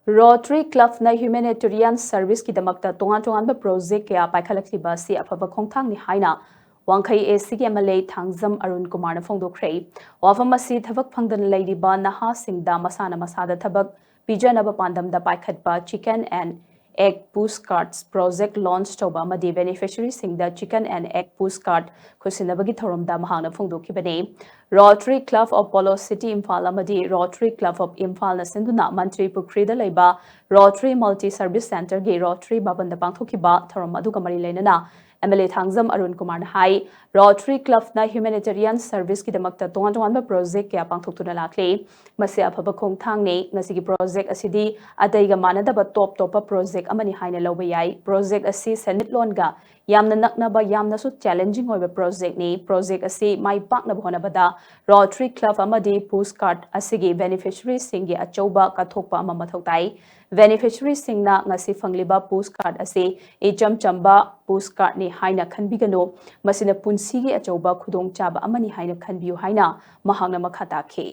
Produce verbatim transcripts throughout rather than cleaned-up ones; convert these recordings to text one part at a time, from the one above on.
Rotary Clubꯅ humanitarian serviceꯀꯤꯗꯃꯛꯇ ꯇꯣꯉꯥꯟ ꯇꯣꯉꯥꯟꯕ project ꯀꯌꯥ ꯄꯥꯏꯈꯠꯂꯛꯂꯤꯕ ꯑꯁꯤ ꯑꯐꯕ ꯈꯣꯡꯊꯥꯡꯅꯤ ꯍꯥꯏꯅ ꯋꯥꯡꯈꯩ ACꯒꯤ MLA ꯊꯥꯡꯖꯝ ꯑꯔꯨꯟ ꯀꯨꯃꯥꯔꯅ ꯐꯣꯡꯗꯣꯛꯈ꯭ꯔꯦ꯫ ꯋꯥꯐꯝ ꯑꯁꯤ ꯊꯕꯛ ꯐꯪꯗꯅ ꯂꯩꯔꯤꯕ ꯅꯍꯥꯁꯤꯡꯗ ꯃꯁꯥꯅ ꯃꯁꯥꯗ ꯊꯕꯛ ꯄꯤꯖꯅꯕ ꯄꯥꯟꯗꯝꯗ ꯄꯥꯏꯈꯠꯄ Chicken and Egg Postcards project launch ꯇꯧꯕ ꯑꯃꯗꯤ beneficiaryꯁꯤꯡꯗ Chicken and Egg Postcard ꯈꯨꯠꯁꯤꯟꯅꯕꯒꯤ ꯊꯧꯔꯝꯗ ꯃꯍꯥꯛꯅ ꯐꯣꯡꯗꯣꯛꯈꯤꯕꯅꯤ꯫ Rotary Club of Polo City Imphal ꯑꯃꯗꯤ Rotary Club of Imphalꯅ ꯁꯤꯟꯗꯨꯅ ꯃꯟꯇ꯭ꯔꯤ ꯄꯨꯈ꯭ꯔꯤꯗ ꯂꯩꯕ Rotary Multi Service Centreꯒꯤ Rotary ꯚꯕꯟꯗ ꯄꯥꯡꯊꯣꯛꯈꯤꯕ ꯊꯧꯔꯝ ꯑꯗꯨꯒ ꯃꯔꯤ ꯂꯩꯅꯅ MLA ꯊꯥꯡꯖꯝ ꯑꯔꯨꯟ ꯀꯨꯃꯥꯔꯅ ꯍꯥꯏ, Rotary Clubꯅ humanitarian serviceꯀꯤꯗꯃꯛꯇ ꯇꯣꯉꯥꯟ ꯇꯣꯉꯥꯟꯕ project ꯀꯌꯥ ꯄꯥꯡꯊꯣꯛꯇꯨꯅ ꯂꯥꯛꯂꯤ꯫ ꯃꯁꯤ ꯑꯐꯕ ꯈꯣꯡꯊꯥꯡꯅꯤ꯫ ꯉꯁꯤꯒꯤ project ꯑꯁꯤꯗꯤ ꯑꯇꯩꯒ ꯃꯥꯟꯅꯗꯕ top ꯇꯣꯞꯄ project ꯑꯃꯅꯤ ꯍꯥꯏꯅ ꯂꯧꯕ ꯌꯥꯏ꯫ Project ꯑꯁꯤ ꯁꯦꯟꯃꯤꯠꯂꯣꯟꯒ ꯌꯥꯝꯅ ꯅꯛꯅꯕ, ꯌꯥꯝꯅꯁꯨ challenging ꯑꯣꯏꯕ projectꯅꯤ꯫ Project ꯑꯁꯤ ꯃꯥꯏ ꯄꯥꯛꯅꯕ ꯍꯣꯠꯅꯕꯗ Rotary Club ꯑꯃꯗꯤ Postcard ꯑꯁꯤꯒꯤ beneficiaryꯁꯤꯡꯒꯤ ꯑꯆꯧꯕ ꯀꯠꯊꯣꯛꯄ ꯑꯃ ꯃꯊꯧ ꯇꯥꯏ꯫ Beneficiaryꯁꯤꯡꯅ ꯉꯁꯤ ꯐꯪꯂꯤꯕ Postcard ꯑꯁꯤ ꯏꯆꯝ ꯆꯝꯕ Postcardꯅꯤ ꯍꯥꯏꯅ ꯈꯟꯕꯤꯒꯅꯨ꯫ ꯃꯁꯤꯅ ꯄꯨꯟꯁꯤꯒꯤ ꯑꯆꯧꯕ ꯈꯨꯗꯣꯡꯆꯥꯕ ꯑꯃꯅꯤ ꯍꯥꯏꯅ ꯈꯟꯕꯤꯌꯨ ꯍꯥꯏꯅ ꯃꯍꯥꯛꯅ ꯃꯈꯥ ꯇꯥꯈꯤ꯫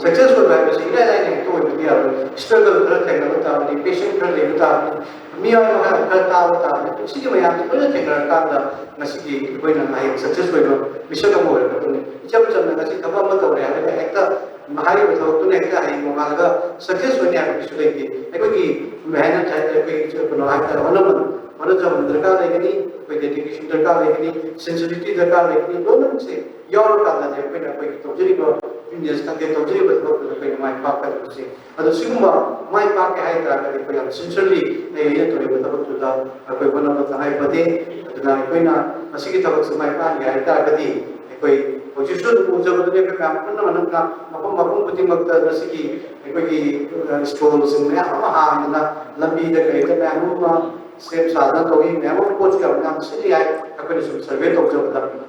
Success ꯑꯣꯏꯕ ꯍꯥꯏꯕꯁꯤ ꯏꯔꯥꯏ ꯂꯥꯏꯅ ꯍꯦꯛꯇ ꯑꯣꯏꯕꯗꯤ ꯌꯥꯔꯣꯏ꯫ Struggle ꯈꯔ ꯊꯦꯡꯅꯕ ꯇꯥꯕꯅꯤ, patient ꯈꯔ ꯂꯩꯕ ꯇꯥꯕꯅꯤ, ꯃꯤꯑꯣꯏ ꯑꯃ ꯈꯔ ꯇꯥꯕ ꯇꯥꯕꯅꯤ꯫ ꯁꯤꯒꯤ ꯃꯌꯥꯝꯁꯤ ꯂꯣꯏꯅ ꯊꯦꯡꯅꯔꯀꯥꯟꯗ ꯉꯁꯤꯗꯤ ꯑꯩꯈꯣꯏꯅ ꯍꯌꯦꯡ success ꯑꯣꯏꯕ ꯃꯤꯁꯛ ꯑꯃ ꯑꯣꯏꯔꯛꯀꯗꯣꯏꯅꯤ꯫ ꯏꯆꯝ ꯆꯝꯅ ꯉꯁꯤ ꯊꯕꯛ ꯑꯃ ꯇꯧꯔꯦ ꯍꯥꯏꯔꯒ ꯍꯦꯛꯇ ꯍꯥꯏꯔꯤꯕ ꯊꯕꯛꯇꯨꯅ ꯍꯦꯛꯇ ꯍꯌꯦꯡ ꯅꯣꯡꯉꯥꯜꯂꯒ success ꯑꯣꯏꯅꯤ ꯍꯥꯏꯕ ꯀꯩꯁꯨ ꯂꯩꯇꯦ꯫ ꯑꯩꯈꯣꯏꯒꯤ ꯃꯦꯍꯅꯠ ꯍꯥꯏꯇꯥꯔꯦ, ꯑꯩꯈꯣꯏꯒꯤ ꯀꯩꯅꯣ ꯍꯥꯏꯇꯥꯔꯦ, ꯍꯣꯠꯅꯕ ꯍꯣꯠꯅꯖꯃꯟ ꯗꯔꯀꯥꯔ ꯂꯩꯒꯅꯤ, ꯑꯩꯈꯣꯏ dedication ꯗꯔꯀꯥꯔ ꯂꯩꯒꯅꯤ, sincerity ꯗꯔꯀꯥꯔ ꯂꯩꯒꯅꯤ꯫ ꯂꯣꯏꯅꯃꯛꯁꯦ ꯌꯥꯎꯔꯀꯥꯟꯗꯗꯤ ꯑꯩꯈꯣꯏꯅ ꯑꯩꯈꯣꯏꯒꯤ ꯇꯧꯖꯔꯤꯕ business ꯈꯪꯗꯦ, ꯇꯧꯖꯔꯤꯕ ꯊꯕꯛꯇꯨꯗ ꯑꯩꯈꯣꯏꯅ ꯃꯥꯏ ꯄꯥꯛꯀꯗꯕꯁꯦ꯫ ꯑꯗꯣ ꯁꯤꯒꯨꯝꯕ ꯃꯥꯏ ꯄꯥꯛꯀꯦ ꯍꯥꯏ ꯇꯥꯔꯒꯗꯤ ꯑꯩꯈꯣꯏ ꯌꯥꯝ sincerely ꯑꯩ ꯑꯩꯅ ꯇꯧꯔꯤꯕ ꯊꯕꯛꯇꯨꯗ ꯑꯩꯈꯣꯏ ꯍꯣꯠꯅꯕ ꯇꯉꯥꯏ ꯐꯗꯦ꯫ ꯑꯗꯨꯅ ꯑꯩꯈꯣꯏꯅ ꯃꯁꯤꯒꯤ ꯊꯕꯛꯁꯦ ꯃꯥꯏ ꯄꯥꯛꯍꯟꯒꯦ ꯍꯥꯏ ꯇꯥꯔꯒꯗꯤ ꯑꯩꯈꯣꯏ ꯍꯧꯖꯤꯛꯁꯨ ꯑꯗꯨꯝ ꯎꯖꯕꯗꯨꯅꯤ, ꯑꯩꯈꯣꯏ ꯃꯌꯥꯝ ꯄꯨꯝꯅꯃꯛꯅ ꯃꯐꯝ ꯃꯐꯝ ꯈꯨꯗꯤꯡꯃꯛꯇ ꯃꯁꯤꯒꯤ ꯑꯩꯈꯣꯏꯒꯤ stallꯁꯤꯡ ꯃꯌꯥꯝ ꯑꯃ ꯍꯥꯡꯗꯅ ꯂꯝꯕꯤꯗ ꯀꯩꯗ ꯃꯌꯥꯝ ꯑꯃ ꯁꯦꯝ ꯁꯥꯗꯅ ꯇꯧꯏ꯫ ꯃꯌꯥꯝ ꯑꯃ ꯄꯣꯠꯁꯨ ꯌꯥꯝ ꯌꯥꯝ ꯁꯤꯠꯂꯤ ꯍꯥꯏ, ꯑꯩꯈꯣꯏꯅ ꯁꯨꯝ survey ꯇꯧꯖꯕꯗ꯫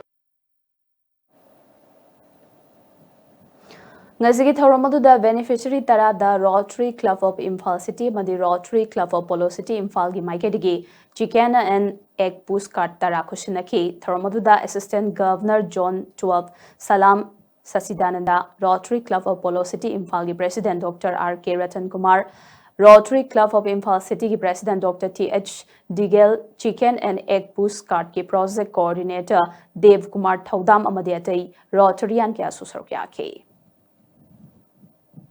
ꯉꯁꯤꯒꯤ ꯊꯧꯔꯝ ꯑꯗꯨꯗ beneficiary ꯇꯔꯥꯗ Rotary Club of Imphal City ꯑꯃꯗꯤ Rotary Club of Polo City ꯏꯝꯐꯥꯜꯒꯤ ꯃꯥꯏꯀꯩꯗꯒꯤ Chicken and Egg Postcard ꯇꯔꯥ ꯈꯨꯠꯁꯤꯟꯅꯈꯤ꯫ ꯊꯧꯔꯝ ꯑꯗꯨꯗ Assistant Governor Zone twelve Salam ꯁꯆꯤꯗꯥꯅꯟꯗ, Rotary Club of Polo City ꯏꯝꯐꯥꯜꯒꯤ President Doctor R K Ratan Kumar, Rotary Club of Imphal Cityꯒꯤ President Doctor T H Digel, Chicken and Egg Bush Cartꯀꯤ Project Coordinator Dev Kumar Thaudam ꯑꯃꯗꯤ ꯑꯇꯩ Rotarian ꯀꯌꯥꯁꯨ ꯁꯔꯨꯛ ꯌꯥꯈꯤ꯫